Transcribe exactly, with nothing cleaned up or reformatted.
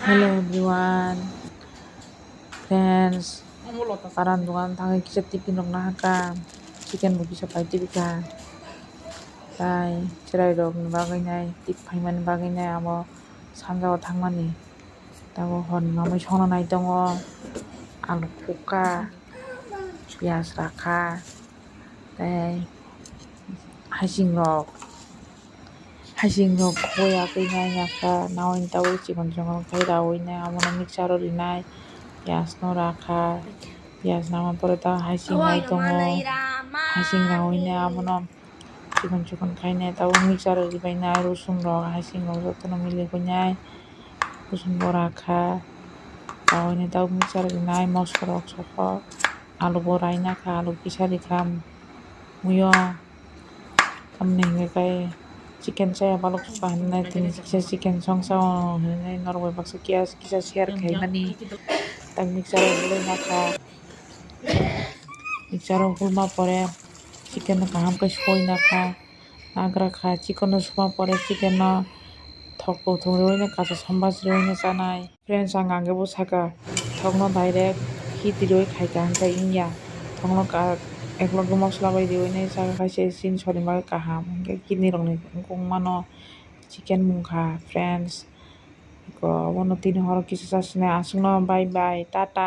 Hello everyone, friends, paran dogan thangwi kisa tiffin rok nahakha, chicken bo kisa pai tibikha, tai chwrai rokni bagwi nai tip phaimani bagwi nai abo sanjao thangmani. Tabuk horni mamwi songna nai tongo, alu khukha, piyaj rakha, tei hasing rok, hasing rok khoya twi nai nakha, naui tabuk chikon chikon khai raui nai, abono mixture o rinai, piyaj no rakha, piyaj rama pore ta hasing nai tongo, hasing raui nai abono. Chikon chikon khainai tabuk mixture o ribainai, rosun rok, hasing rok jotono miligwinai, rosun bo rakha, tabuk mixture o rinai, moso rok soko, alu bo rainakha, alu kisa rikha muiyo, tamni hwnkhe chicken chaya balok sukha hinwi tini kisa chicken songsa o hinwi norok bai baksa kisa share khaimani, tak mixture o hulwi nakha. Mixture o hulma pore chicken no kaham khe soi nakha, nagra kha. Chicken no suma pore chicken no thok bo thung rwino kacha sombas rwino chanai. Friends, ang angkhe bo saka thokno direct hiti rwi khaikha hwnkhe wngya. Thokno ka-, eklogo mosla bai riwinai chakha khaise chini sorini bagwi kaham hwnkhe kidney rokni wngkuk mano chicken mungkha friends. Eko abono tini horo kisa chasinai aswkno bye bye tata.